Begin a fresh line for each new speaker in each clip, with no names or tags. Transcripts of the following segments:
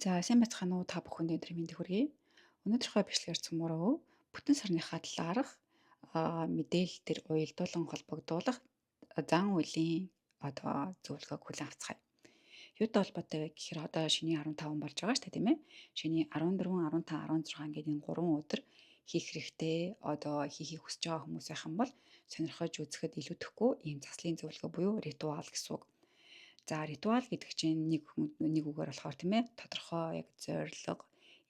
За, сайн байцгаана уу, та бүхэнд өдрийн мэндийг хүргэе. Өнөөдрийнхөө бичлэгээр цөмөрөө бүтэн сарныхаа талаарх мэдээлэл төр уялдуулан холбогдуулах зан үйлийн одоо зөвлөгөөг хүлээн авцгаая. Юутай холбоотой вэ гэхээр одоо шинийн 15 болж байгаа шүү дээ, тийм ээ. Шинийн 14, 15, 16 гэдэг энэ 3 өдөр хийх хэрэгтэй, одоо хийхийг хүсэж байгаа хүмүүс байх юм бол сонирхож үзэхэд илүүдэхгүй ийм заслын зөвлөгөө буюу ритуал гэсэн үг. За, ритуал гэдэг чинь нэг үгээр болохоор, тийм ээ, тодорхой яг зорилго,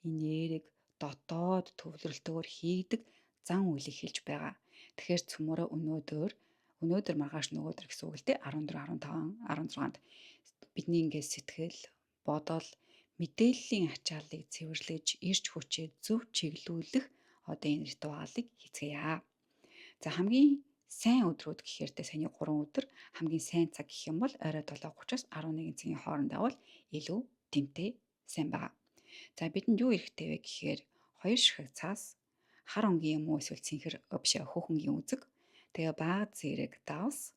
энерги, дотоод төвлөрөлтөөр хийдэг зан үйлийг хэлж байгаа. Тэгэхээр цөмөрөө өнөөдөр маргааш нөгөөдөр гэсэн үг л дээ, 14, 15, 16-нд бидний ингээд сэтгэл, бодол, мэдээллийн ачааллыг цэвэрлэж, эрч хүчээ зөв чиглүүлэх одоо энэ ритуалыг хийцгээе. За, хамгийн сайн өдрүүд гэхээр тэ саяны 3 өдөр, хамгийн сайн цаг гэх юм бол орой 7:30-аас 11 цагийн хооронд байвал илүү тэмтэй сайн байгаа. За, бидэнд юу хэрэгтэй вэ гэхээр 2 ширхэг цаас, хар өнгийн юм уу эсвэл цэнхэр биш хөх өнгийн үзэг, тэгээ бага зэрэг давс,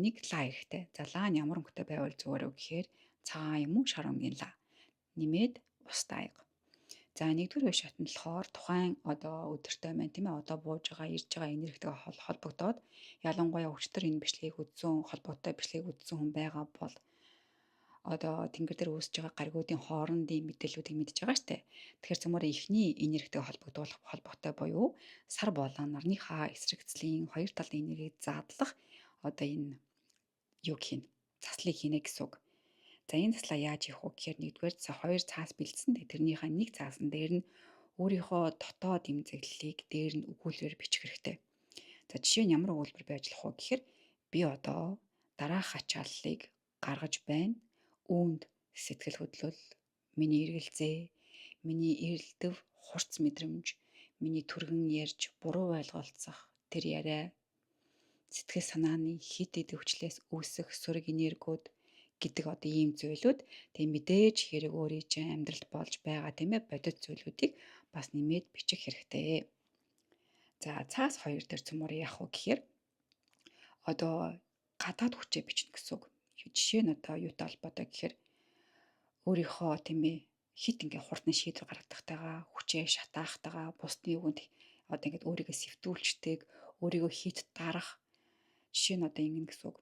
нэг лаа хэрэгтэй. За, лаа нь ямар өнгөтэй байвал зүгээр вэ гэхээр цагаан юм уу шар өнгийн лаа. Нэмээд устай аяга. За, нэгдүгээр үе шат нь болохоор тухайн одоо өдөртөө маань, тийм ээ, одоо бууж байгаа, ирж байгаа энергитэйгээ холбогдоод, ялангуяа өчтөр энэ бичлэгийг үзсэн, холбоотой бичлэгийг үзсэн хүн байгаа бол одоо тэнгэр дээр үүсэж байгаа гаригуудын хоорондын мэдээллүүдийг мэдж байгаа штэ. Тэгэхээр цөмөрөө эхний энергитэйгээ холбогдуулах холбоотой буюу сар болон нарныхаа эсрэгцлийн хоёр талын энергийг задлах одоо энэ юу гэх юм, заслыг хийнэ гэсэн үг. За, энэ заслаа яаж хийх вэ гэхээр нэгдүгээр хоёр цаас бэлдсэн. Тэрнийхээ нэг цаасан дээр нь өөрийнхөө дотоод эмзэглэлийг дээр нь өгүүлбэр бичих хэрэгтэй. За, жишээ нь ямар өгүүлбэр байж болох вэ гэхээр би одоо дараах ачааллыг гаргаж байна. Үүнд сэтгэл хөдлөл, миний эргэлзээ, миний эрэлдэв хурц мэдрэмж, миний түргэн ярьж буруу ойлголцох тэр яриа, сэтгэл санааны хит идэвхжлээс үүсэх сөрөг энергиуд гэдэг одоо ийм зүйлүүд, тийм, мэдээж хэрэг өөрийн чинь амьдралд болж байгаа, тийм ээ, бодит зүйлүүдийг бас нэмээд бичих хэрэгтэй. За, цаас хоёр дээр цөмөр яах вэ гэхээр одоо гадаад хүчээ бичнэ гэсэн үг. Жишээ нь одоо юутай холбоотой гэхээр өөрийнхөө, тийм ээ, хит ингээ хурдан шийдвэр гаргадагтайгаа, хүчээ шатаахтайгаа, бусдын үгэнд одоо ингээд өөрийгөө сэвтүүлждэг, өөрийгөө хит дарах. Жишээ нь одоо ингэнэ гэсэн үг.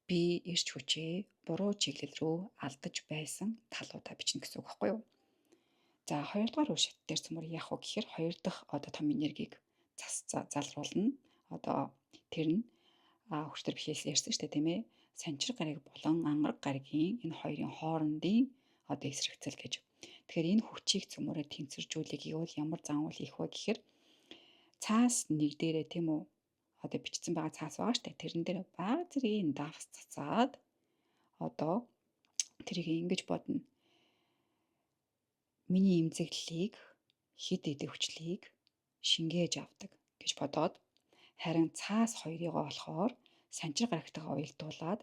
Би эрч хүчээ буруу чиглэл рүү алдаж байсан талуудаа бичнэ гэсэн үг байхгүй юу? За, хоёрдугаар үе шат дээр цөмөр яах вэ гэхээр хоёр дахь одоо том энергийг цас залруулна. Одоо тэр нь хүчтэр бихээс ярьсан шүү дээ, тийм ээ. Санчир гариг болон ангараг гаригийн энэ хоёрын хоорондын одоо эсрэгцэл гэж. Тэгэхээр энэ хүчийг цөмөрөө тэнцвэржүүлэх гэвэл ямар зан үйл хийх вэ гэхээр цаас нэг дээрээ, тийм үү, одоо бичсэн байгаа цаас байгаа штэ. Тэрэн дээр бага зэргийн давс цацаад одоо тэрийг ингэж бодно. Миний эмзэглэлийг, хит идэвхжлийг шингээж авдаг гэж бодоод, харин цаас хоёрыгоо болохоор санчир гарагтайгаа уялдуулаад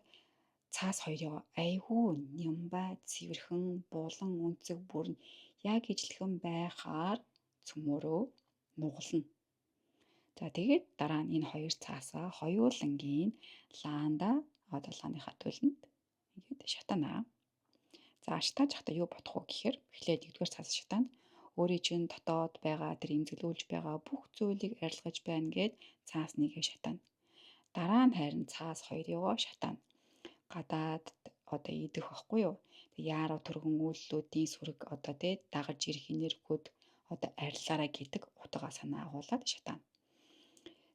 цаас хоёрыгоо айгүй нямбай, цэвэрхэн, булан өнцөг бүр нь яг ижилхэн байхаар цөмөрөө нугална. За, тэгээд дараа нь энэ хоёр цаасаа хоёулангийн лаанда, одоо лааныхаа төлөнд ингээд шатана. За, шатааж байхдаа юу бодох вэ гэхээр эхлээд нэгдүгээр цаас шатаана. Өөрийн чинь дотоод байгаа тэр эмзэглүүлж байгаа бүх зүйлийг арилгаж байна гэд цаас нэгээ шатаана. Дараа нь харин цаас хоёрыгоо шатаана. Гадаад одоо идэх байхгүй юу? Яаруу түргэн үйлдэлүүдийн сүрэг одоо тий дагаж ирэх энергиуд одоо арилгаарай гэдэг утгаа санаа агуулад шатаана.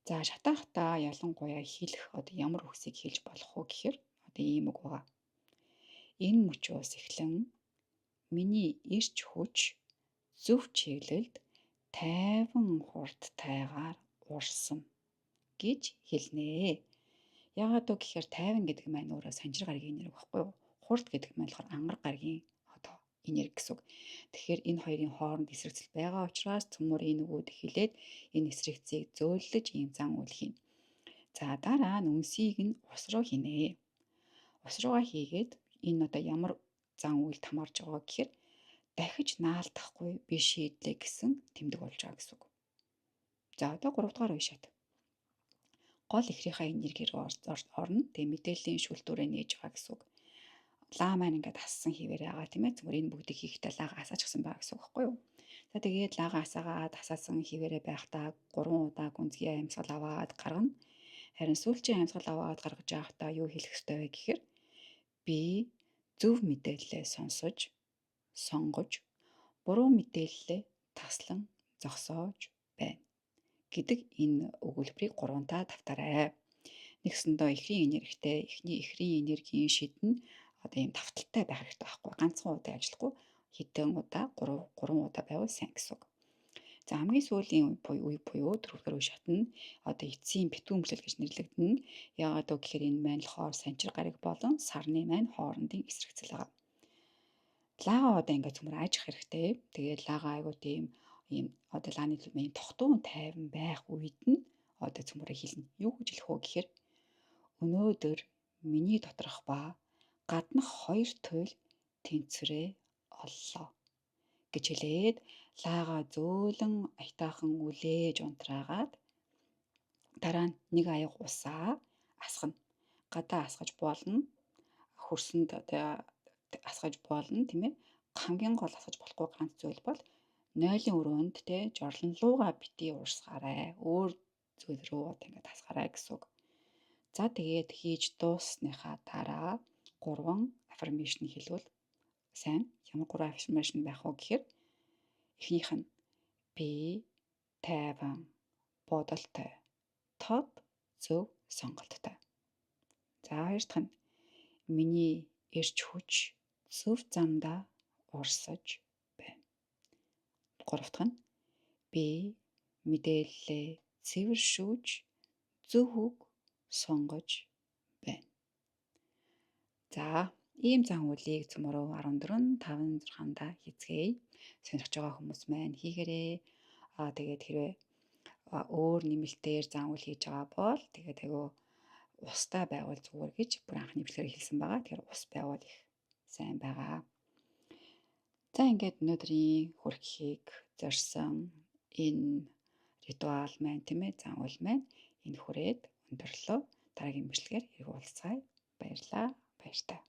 За, шатаахтаа ялангуяа хэлэх одоо ямар үгсийг хэлж болох вэ гэхээр одоо ийм үг байгаа. Энэ мөчөөс эхлэн миний эрч хүч зөв чиглэлд тайван хурдтайгаар урсан гэж хэлнэ. Яагаад вэ гэхээр тайван гэдэг маань өөрөө санжир гарагийн энерги байхгүй юу? Хурд гэдэг маань болохоор ангараг гарагийн одоо энерги гэсэн үг. Тэгэхээр энэ хоёрын хооронд эсрэгцэл байгаа учраас цөмөр энэ үгүүд хэлээд энэ эсрэгцийг зөөллөж ийм зан үйл хийнэ. За, дараа нь үнсийг нь ус руу хийнэ. Ус руугаа хийгээд энэ одоо ямар зан үйл хамаарж байгаа гэхээр дахиж наалдахгүй би шийдлээ гэсэн тэмдэг болж байгаа гэсэн үг. За, одоо 3 дугаар үе шат. Гол эхрийнхээ энерги рүү орно. Тэгээ мэдээллийн шүүлтүүрээ нээж байгаа гэсэн үг. Лаа маань ингээд ассан хэвээр байгаа, тийм ээ. Зүгээр энэ бүгдийг хийхдээ лаага асаачихсан байгаа гэсэн үг байхгүй юу? За, тэгээд лаага асаагаад асаасан хэвээрээ байхдаа 3 удаа гүнзгий амьсгал аваад гаргана. Харин сүүлчийн амьсгал аваад гаргаж байхдаа юу хэлэх ёстой вэ гэхээр би зөв мэдээллээ сонсож, сонгож, буруу мэдээллээ таслан зогсоож байна гэдэг энэ өгүүлбэрийг 3 удаа давтаарай. Нэгсэндээ ихрийн энергитэй, эхний ихрийн энергийн шид нь одоо ийм давталтай байх хэрэгтэй байхгүй. Ганцхан удаа ажиллахгүй, хэдэн удаа, 3 3 удаа байвал сайн гэсэн үг. За, хамгийн сүүлийн үе буюу дөрөвдүгээр үе шат нь одоо эцсийн битүүмлэл гэж нэрлэгдэнэ. Яагаад вэ гэхээр энэ маань болохоор санчир гариг болон сарны маань хоорондын эсрэгцэл байгаа. Лаага одоо ингээд цөмөр ажих хэрэгтэй. Тэгээд лаага айгуу тийм ийм одоо лааны ийм тогтун тайван байх үед нь одоо цөмөрөө хэлнэ. Юу гэж хэлэх вэ гэхээр өнөөдөр миний доторх ба гаднах хоёр туйл тэнцвэрээ оллоо гэж хэлээд лаага зөөлөн аятайхан үлээж унтраагаад дараа нь нэг аяга усаа асгана. Гадаа асгаж болно. Хөрсөнд одоо асгаж болно, тийм ээ. Хамгийн гол асгаж болохгүй ганц зүйл бол нойлын өрөөнд те жорлон луугаа битий уурсгаарай. Өөр зүйл рүү одоо ингээд асгаарай гэсэн үг. За, тэгээд хийж дууссныхаа дараа гурван affirmation хэлвэл сайн. Ямар гурван affirmation байх вэ гэхээр эхнийх нь би тайван, бодолтой, тод зөв сонголттой. За, хоёр дахь нь миний эрч хүч зөв замдаа урсаж байна. Гурав дахь нь би мэдээллээ цэвэр шүүж, зөв үг сонгож байна. За, ийм зан үйлийг цөмөрөө 14 5 6-ндаа хийцгээе. Сонирхож байгаа хүмүүс маань хийгээрэй. Аа, тэгээд хэрвээ өөр нэмэлтээр зан үйл хийж байгаа бол тэгээд айгүй устай байвал зүгээр гэж бүр анхны бичлэгээр хэлсэн байгаа. Тэгэхээр ус байвал их сайн байгаа. За, ингээд өнөөдрийн хүргэхийг зорьсон энэ ритуал маань, тийм ээ, зан үйл маань энэ хүрээд өндөрлөө. Дараагийн бичлэгээр эргэн уулзацгаая. Баярлалаа. Баяртай.